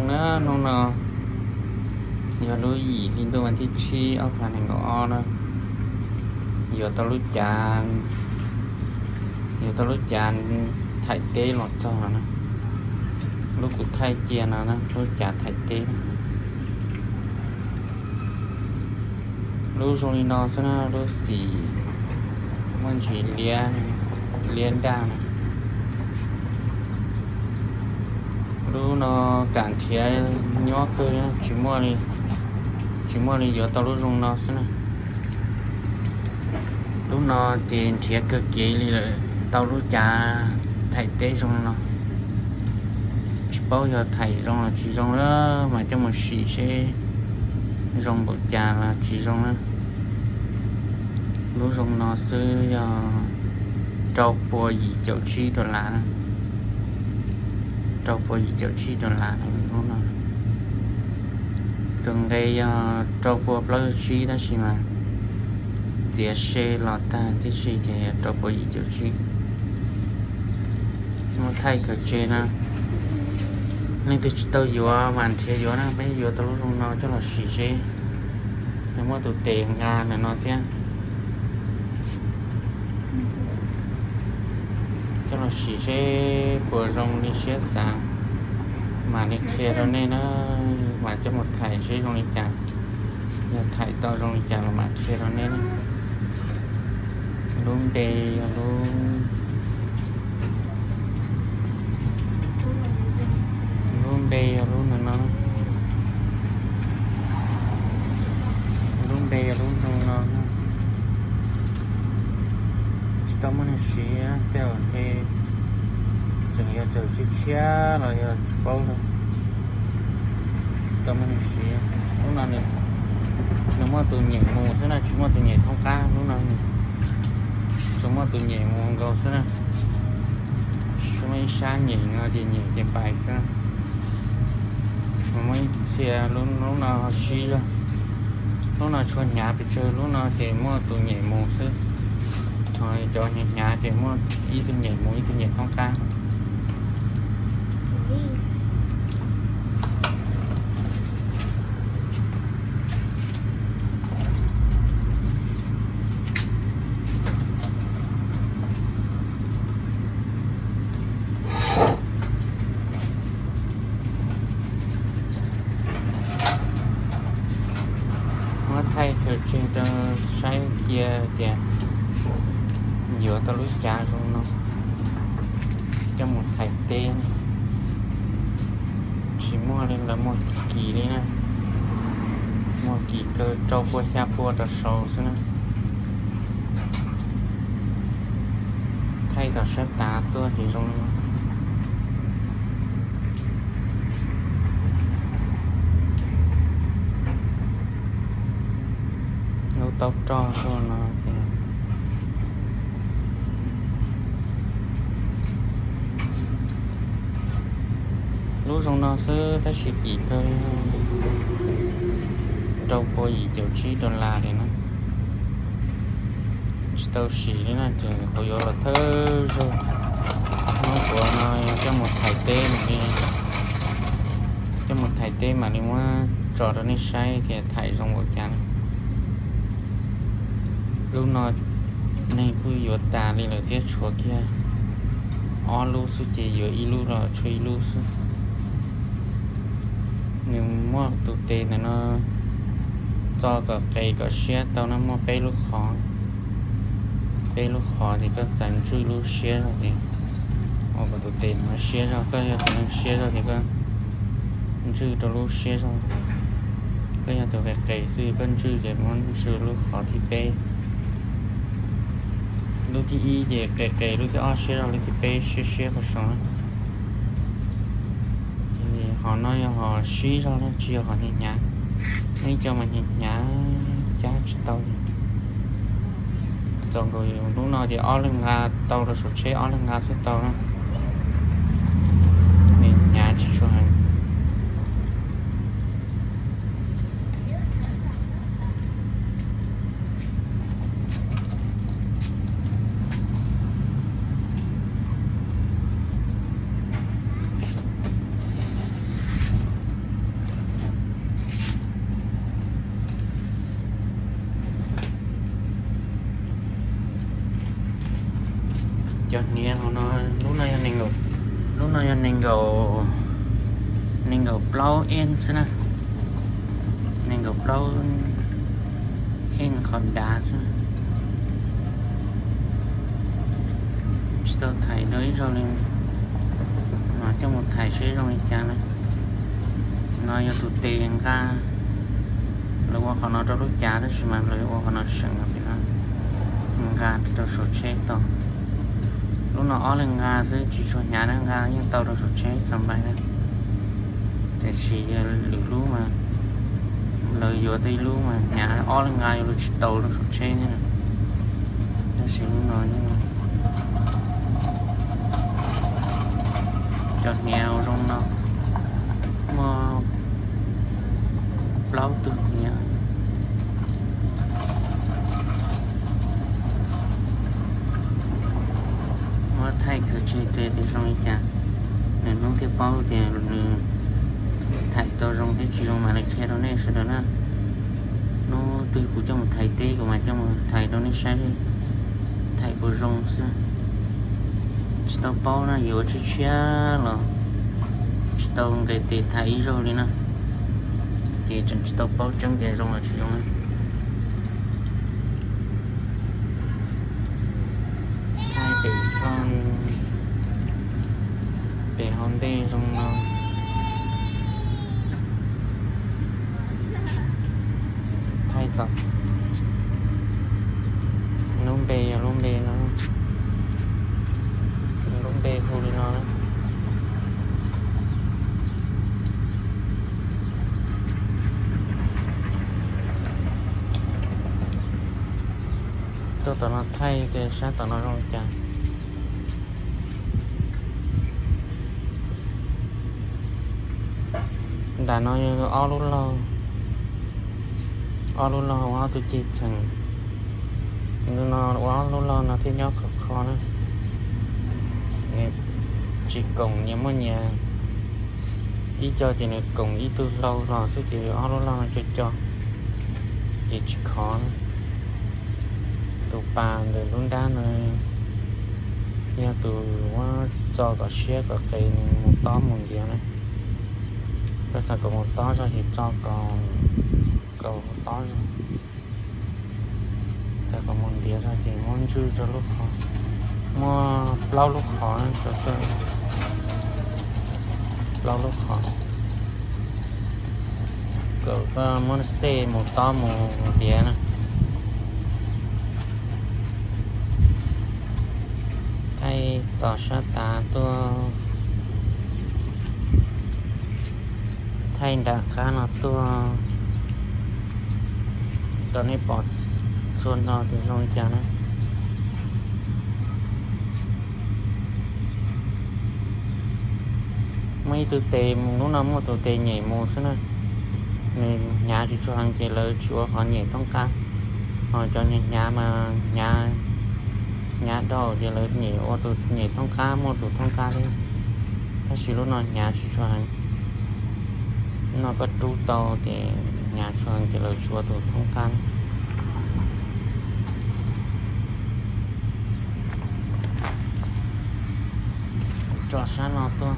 Na, hnub no yog lub yim hli ntuj vas thib tsib ob phav nees nkaum ob na. Yuav tau lub cav, yuav tau lub cav thaim teb los txog no na. Lub kuv thaij cia no na, lub cav thaim teb. Lub zoo li no xwb na, lub xim muaj ntsis liab, liab nraj na. Lub no kam nrhiav nyuaj kawg, tsis muaj li yuav tau lub zoo no xwb na. Lub no ces nrhiav kawg kev li lawm, tau lub cav thaim teb zoo li no. Tsis paub yog thaim zoo los tsis zoo na, mas coj mus sim seb zoo npaum cas los tsis zoo na. Lub zoo no xwb yog rau pua yim caum tsib dollar na. Rau pua yim caum tsib dollar lub no. Tus nqe yog rau pua plaub caug tsib tab sis mas txiav se los tag tib si ces yog rau pua yim caum tsib. Muab thaij kawg tseg na. Leej twg tsis tau yuav mas nrhiav yuav na, peb yuav tau lub zoo no coj los sim seb. Nws muaj tus tes nqa ntawm no thiab. Coj los sim seb puas zoo li siab xav, mam li qhia rau nej na, mam coj mus thaim seb zoo li cas. Yog thaim tau zoo li cas los mam qhia rau nej na. Lub npe yog lub, lub npe yog lub no no. Lub npe yog lub no no. Tsis tau muaj neeg siv tej zaum ntshe tseem yog txawm tshiab tshiab los yog tsis paub lawm. Tsis tau muaj neeg siv. Lub no nws muaj tus nyem mus xwb na, tsis muaj tus nyem thoob qab. Lub no nws tsuas muaj tus nyem mus nkaus xwb na. Tsis muaj ib sab nyem no ces nyem ces pais xwb. Mas muaj ib txhia lub no ho sib zog. Lub no tsuas hnyav pes tsawg, lub no ces muaj tus nyem mus xwb. Ho cov hnyav hnyav ces muaj ib tug nyem mus ib tug nyem thoob qab. Muab thaij kawg tseg rau saib cia tias yuav tau lub cav zoo no coj mus thaim teb. Tsis muaj li, lawv muag kim kim li na. Muag kim kawg, rau pua xya pua rau saud xwb na. Thaij tom sab tav tuaj ces zoo li no. Lub taub roj tuaj no ces lub zoo no xwb tab sis kim kawg li, rau pua yim caum tsib dollar li na. Tsis tau sim li na ces kuv yuav los thawj zaug. Hnub puav no yog coj mus thaim teb, coj mus thaim teb mam li muab tso rau nej saib tias thaim zoo npaum cas. Lub no neeg kuj yuav tas li lawm thiab, tshuav kiag ob lub xwb ces yuav ib lub los tshuav ib lub xwb. Nws muaj tus tes ntawm no txo kom qes kom siab tau na, muaj peb lub qhov. Peb lub qhov ces koj xav ntswj lub siab zog ces ua kom tus tes no siab zog, koj yog tus neeg siab zog ces koj ntswj rau lub siab zog. Koj yog tus qes qes xwb, koj ntswj ces muab ntswj lub qhov thib peb. Lub thib ib ces qes qes, lub thib ob siab zog, lub thib peb siab siab pag saud na. Ces hom no yog hom sib zog na, tsis yog hom hnyav hnyav. Muaj ib co mas hnyav hnyav cab tsis tau. Txaus nkaus lub no ces ob leeg nqa tau rau saum tsheb, ob leeg nqa xwb tau na. Nws hnyav tsis tshua heev. Lub no, lub no yog nees nkaum, lub no yog nees nkaum, nees nkaum plaub ej xwb na, nees nkaum plaub ej qhov dav xwb. Tsis tau thaiv dua ib zaug li, mas coj mus thaiv seb zoo li cas na. No yog tus tes nqa, lawv ua qhov no rau lub cav tab sis mas lawv ua qhov no seem no, nqa rau saum tsheb tau. Lub no ob leeg nqa xwb tsis tshua hnyav na, nqa yeej tau rau saum tsheb xav npais na. Tiam sis yog lwm lub mas lawv yuav tau ib lub mas hnyav, ob leeg nqa yuav luag tsis tau rau saum tsheb thiab. Tab sis lub no yeej cov hniav ua zoo no, muaj plaub tug hniav. Muab thaij kwv tsis tes tias zoo li cas, nws hnub thiaj paub tias nws thaij tau zoo thiab tsis zoo mam li qhia rau nej sawv daws na. Hnub twg kuv coj mus thaiv teb kuv mam coj mus thaiv rau nej saib, thaiv puas zoo xwb. Tsis tau paub na, yuav tshiab tshiab los tsis tau nqes tes thaiv ib zaug li na, ces tseem tsis tau paub tseeb tias zoo los tsis zoo na. Thaij pem hauv, pem hauv ntej zoo no. Thaij tom lub npe, yog lub npe no, lub npe hu li no na. Tuaj tom no thaij tias sab tom no zoo li cas. Nram no yog ob lub laug, ob lub laug ua ob tug ceg txheem. Ntu no ua ob lub laug no thiaj nyob khov kho na. Nws tsis koom nyias muaj nyias, ib co ces nws koom ib tug hlau los xwb ces ob lub laug no co co, ces tsis khov. Tus pas ntawm lub nrab no yog tus muab txo kom siab kom qes nws mus tob mus ntiav na. Koj xav kom mus tob zog ces txo kom, kom tob zog. Txawm kom mus ntiav zog ces muab ntswj rau lub qhov, muaj plaub lub qhov, plaub lub qhov, kom koj muab xej mus tob mus ntiav na. Thaij tom sab tav tuaj, thaij nram qab no tuaj, kom nej pom txhua no tias zoo li cas na. Muaj ib tug tes, lub no muaj tus tes nyem mus xwb na. Nws hnyav tsis tshua heev ces lawv tsis ua qhov nyem thoob qab, ho cov hnyav mas hnyav, hnyav dhau ces lawv nyem ua tus nyem thoob qab, muaj tus thoob qab thiab. Tab sis lub no hnyav tsis tshua heev. Lub no koj rub tau ces hnyav tsis tshua heev ces lawv tsis ua tus thoob qab. Tso sab no tuaj,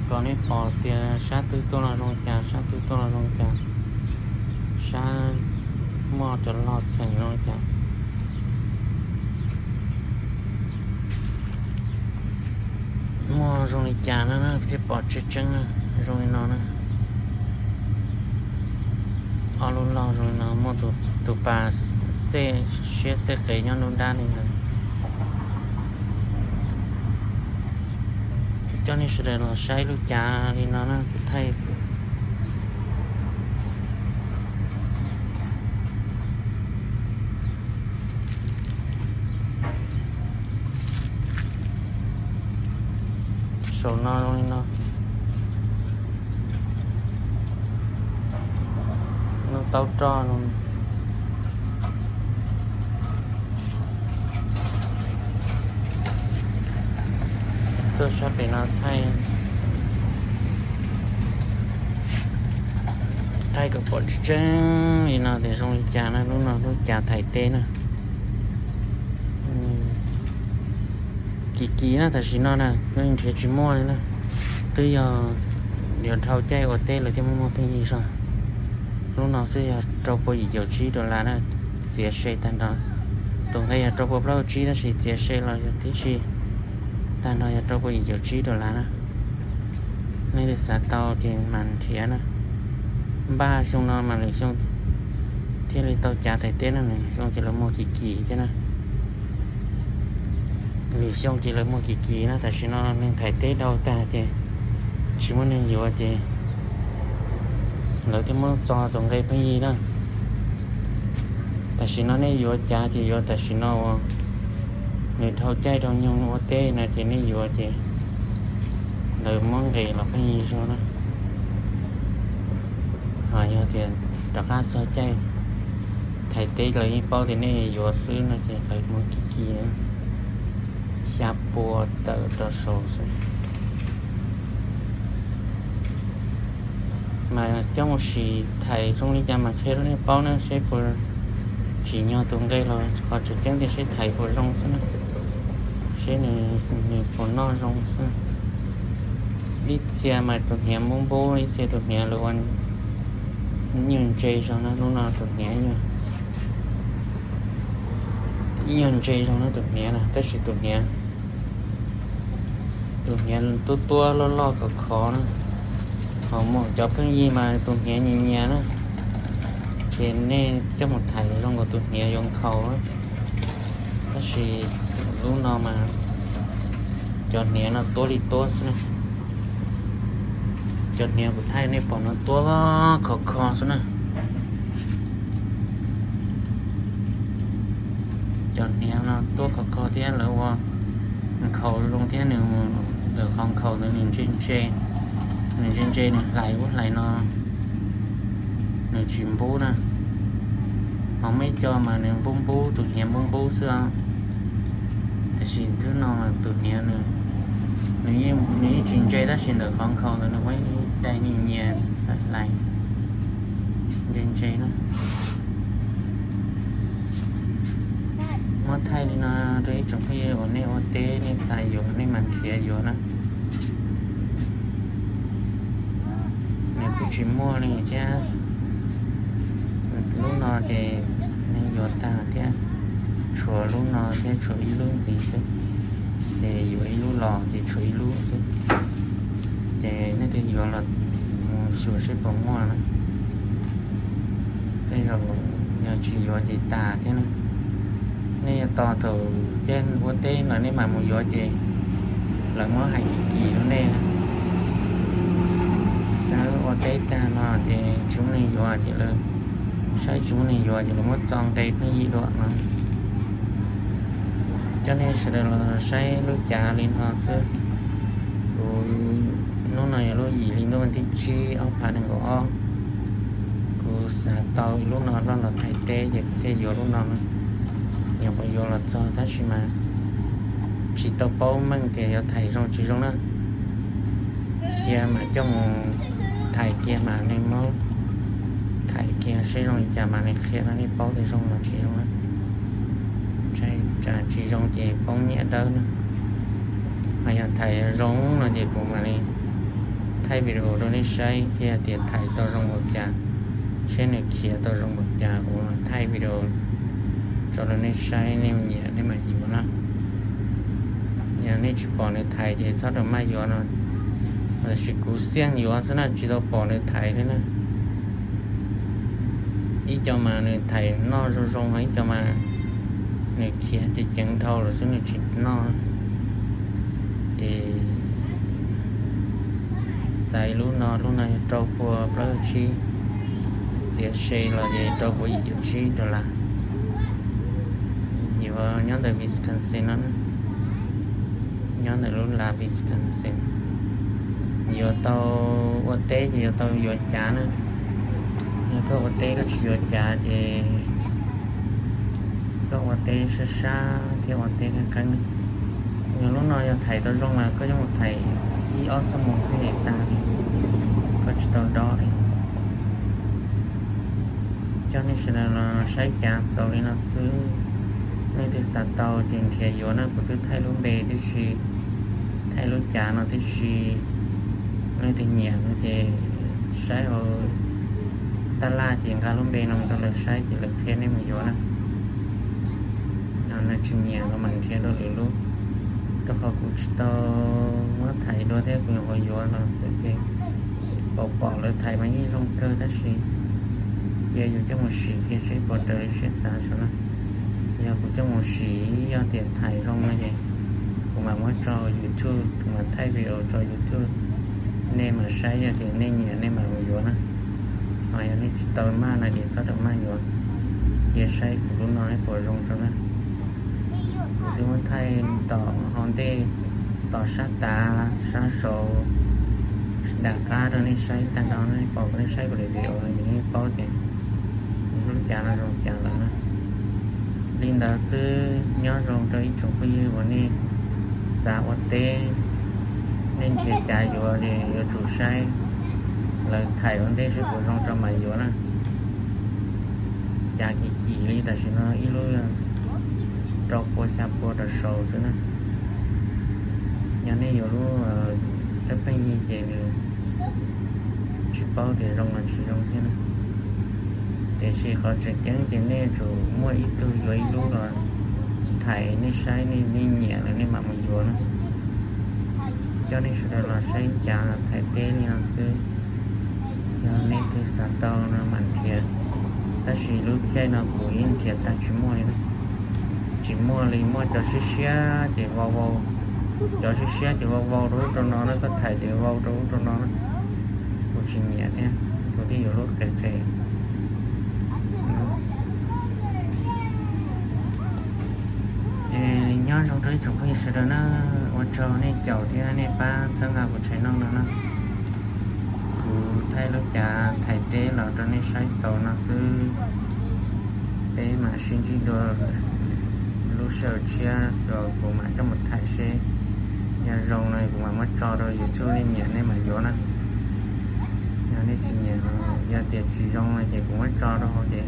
kom nej pom tias sab twg tuaj los zoo cas, sab twg tuaj los zoo cas, sab muaj cov log txheem zoo li cas, muaj zoo li cas na, thiaj pom tseeb tseeb na. Zoo li no na, ob lub log zoo li no muaj tus pas xej siab xej qes nyob nruab nrab li ntawd. Coj nej sawv daws los saib lub cav li no na, kuv thaij. Saum no zoo li no, lub taub roj no. Tuaj sab pem no thaij, thaij kom pom tseeb tseeb li no tias zoo li cas na, lub no lub cav thaiv teb na. Kis kis na, tam sim no na twb nrhiav tsis muaj li na. Twb yog yuav dhau caij ua teb lawv thiaj muaj muaj pheej yig zog. Lub no xwb yog rau pua yim caum tsib dollar na, txiav se tag nrho. Tus nqe yog rau pua plaub caug tsib tab sis txiav se los yog tib si tag nrho yog rau pua yim caum tsib dollar na. Nej li xav tau ces mam nrhiav na. Npaj xyoo no mas lwm xyoo thiaj li tau cav thais teb no, lwm xyoo ces lawv muag kis kis thiab na. Lwm xyoo ces lawv muag kis kis na, tam sim no neeg thais teb dhau tag ces tsis muaj neeg yuav ces lawv thiaj muab txo tus nqe pheej yig na. Tam sim no nej yuav cav ces yuav tam sim no uas nws dhau caij rau nyoog ua teb no ces nej yuav ces lawv muab nqes los pheej yig zog na. Ho yog tias rov qab txog caij thais teb lawv yeej paub tias nej yuav xwb no ces lawv muab kis kis xya pua tawm rau saud xwb. Mas coj mus sim thais zoo li cas mas qhia rau nej paub na, seb puas tsim nyog tus nqe los qhov tseem ceeb tias seb thais puas zoo xwb na, seb nws puas noj zoo xwb. Ib txhia mas tus hniav npub npub, ib txhia tus hniav lawv ua nyuag ntse zog na, lub no tus hniav ib nyuag ntse zog na tus hniav na, tab sis tus hniav, tus hniav tuab tuab loj loj khov khov na. Ho muaj cov pheej yig mas tus hniav nyias nyias na, ces nej coj mus thais zoo nkaus tus hniav yuav nkhaus. Tab sis lub no mas cov hniav no tuab li tuab xwb na. Cov hniav kuv thaij nej pom no tuab khov kho xwb na. Cov hniav no tuab khov kho thiab lawv ua nkhaus zoo thiab nws ntawm qhov nkhaus ntawd nws ntse ntse, nws ntse ntse nws hlais ub hlais no, nws tsis npub na. Ho muaj ib co mas nws npub npub, tus hniav npub npub xwb os. Tiam sis thwb no mas tus hniav nws, nws yeej tsis ntse tab sis ntawm qhov nkhaus ntawd nws muaj ib daim nyias nyias hlais ntse ntse na. Muab thaij li no rau ib tsoom phooj ywg uas nej ua teb nej xav yuav nej mam nrhiav yuav na. Nws kuj tsis muaj li thiab. Lub no ces nej yuav tag thiab, tshuav lub no thiab tshuav ib lub ntxiv xwb. Ces yuav ib lub los ces tshuav ib lub xwb. Ces nej twg yuav los mus xyuas seb puas muaj na. Tej zaum yog tsis yuav ces tas thiab na. Nej yuav tos thaum caij ua teb lawm nej mam mus yuav ces lawv muab hais kim kim rau nej. Tab ua teb tag no ces tsis muaj neeg yuav ces lawv saib tsis muaj neeg yuav ces lawv muab txo nqe pheej yig dua no. Coj nej sawv daws los saib lub cav li no xwb. Kuv, hnub no yog lub yim hli ntuj thib tsib ob phav nees nkaum ob. Kuv xav tau lub no loj los thais teb ces kuv thiaj yuav lub no. Nyuam qhuav yuav los txog tab sis mas tsis tau paub meej tias yuav thais zoo tsis zoo na. Cia mam coj mus thais kiag mam li muab thais kiag seb zoo li cas mam li qhia rau nej paub tias zoo los tsis zoo na. Ntshai tsam tsis zoo ces poob nyiaj dawb na. Ho yog thais zoo no ces kuv mam li thaij video rau nej saib thiab tias thais tau zoo npaum cas, seb nws khiav tau zoo npaum cas kuv mam thaij video tso rau nej saib, nej nyiam nej mam yuav na. Yog nej tsis pom nws thais ces txhob rau maj yuav no. Tab sis kuv xiaj yuav xwb na, tsis tau pom nws thais li na. Ib co mas nws thais noj zoo zoo, ib co mas nws khiav ceev ceev dhau lawm xwb nws tsis noj. Ces xaiv lub no, lub no yog rau pua plaub caug tsib, txiav se los ces rau pua yim caum tsib dollar. Yuav nyob ntawm Wisconsin no, nyob ntawm lub las Wisconsin. Yuav tau ua teb ces yuav tau yuav cav na. Yog koj ua teb koj tsis yuav cav ces koj ua teb sab sab thiab ua teb qeeb qeeb. Yog lub no yog thais tau zoo mas koj yuav mus thais ib ob xuab moos xwb es tag li, koj tsis tau dob li. Coj nej sawv daws los saib cav xaus li no xwb. Leej twg xav tau ces nrhiav yuav na, kuv twb thaij lub npe tib si, thaij lub cav no tib si. Leej twg nyiam no ces saib hauv tab laj ces nqa lub npe no rau lawv saib ces lawv qhia nej mus yuav na. Tsis nyiam los mam nrhiav rau lwm lub. Rau qhov kuv tsis tau muab thaij dua thiab kuv nyuam qhuav yuav los xwb ces pom pom lawv thaij mas yeej zoo kawg tab sis cia yus coj mus sim kiag seb puas raws li siab xav saum na. Yog kuv coj mus sim, yog tias thaij zoo no ces kuv mam muab tso YouTube, kuv mam thaij video tso YouTube, nej mam saib, yog tias nej nyiam nej mam mus yuav na. Ho yog nej tsis tau maj no ces txhob rau maj yuav, cia saib kuv lub no puas zoo rau na. Kuv twb muab thaij tom hauv ntej, tom sab tav sab saud, daim qab rau nej saib tag nrho, nej pom nej saib kuv daim video no ces nej paub tias lub cav no zoo cas lawm na. Li ntawd xwb, nyob zoo rau ib tsoom phooj ywg uas nej xav ua teb, nej nrhiav cav yuav ces yuav tsum saib lawv thaij ua ntej seb puas zoo tso mam yuav na. Cav kim kim li tam sim no ib lub rau pua xya pua rau saud xwb na. Yog nej yuav lub teb pheej yig ces nws tsis paub tias zoo los tsis zoo thiab na. Tiam sis qhov tseem ceeb ces nej yuav tsum muaj ib tug yuav ib lub los thaij nej saib, nej nyiam lawm nej mam mus yuav na. Coj nej sawv daws los saib cav thaij teb li no xwb. Yog nej twg xav tau no mam nrhiav, tab sis lub caij no kuv yeej nrhiav tag tsis muaj li na. Tsis muaj li, muaj cov siab siab ces vau vau, cov siab siab ces vau vau rau ub rau no na, koj thaij ces vau rau ub rau no na. Kuv tsis nyiam thiab, kuv thiaj yuav lub qes qes. Nyob zoo rau ib tsoom phooj ywg sawv daws na, ua tsaug nej caum thiab nej pab txhawb nqa kuv channel no na. Kuv thaij lub cav thaij teb los rau nej saib xaus no xwb. Peb mam sib ntsib dua lub sij hawm tshiab los kuv mam coj mus thaij seb yog zoo no kuv mam muab tso rau YouTube, nej nyiam nej mam yuav na. Yog nej tsis nyiam, yog tias tsis zoo no ces kuv muab tso rau hauv ces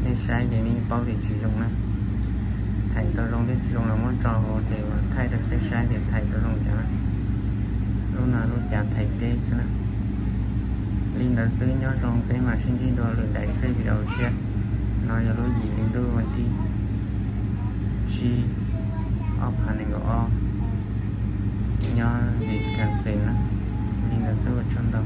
nej saib ces nej paub tias tsis zoo na. Thaij tau zoo thiab tsis zoo los muab tso hauv ces thaij rau peb saib tias thaij tau zoo cas na. Lub no lub cav thaij teb xwb na. Li ntawd xwb, nyob zoo, peb mam sib ntsib dua lwm daim video tshiab. No yog lub yim hli ntuj vas thib tsib, ob phav nees nkaum ob, nyob Wisconsin na. Li ntawd xwb, ua tsaug ntau.